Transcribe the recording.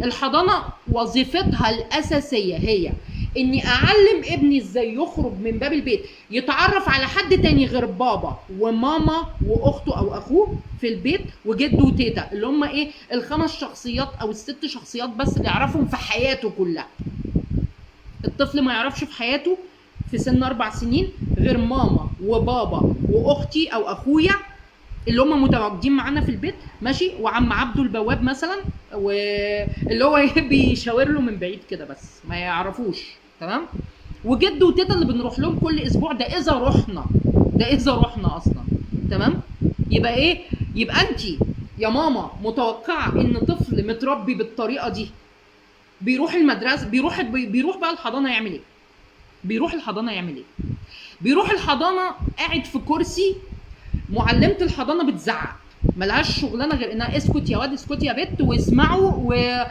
الحضانة وظيفتها الاساسية هي اني اعلم ابني ازاي يخرج من باب البيت، يتعرف على حد تاني غير بابا وماما واخته او اخوه في البيت وجده وتيتا، اللي هم ايه؟ الخمس شخصيات او الست شخصيات بس اللي يعرفهم في حياته كلها. الطفل ما يعرفش في حياته في سن 4 سنين غير ماما وبابا واختي او اخويا اللي هم متواجدين معانا في البيت، ماشي؟ وعم عبده البواب مثلا، واللي هو بيشاور له من بعيد كده بس ما يعرفوش، تمام؟ وجده وتيتا اللي بنروح لهم كل اسبوع، ده اذا رحنا، ده اذا رحنا اصلا، تمام؟ يبقى ايه؟ يبقى انت يا ماما متوقعه ان طفل متربي بالطريقة دي بيروح المدرسه، بيروح بقى الحضانة يعمل ايه؟ بيروح الحضانة يعمل ايه؟ بيروح الحضانة قاعد في كرسي، معلمه الحضانة بتزعق، ملهاش شغلانة غير انها اسكت يا واد، اسكت يا بت، واسمعوا.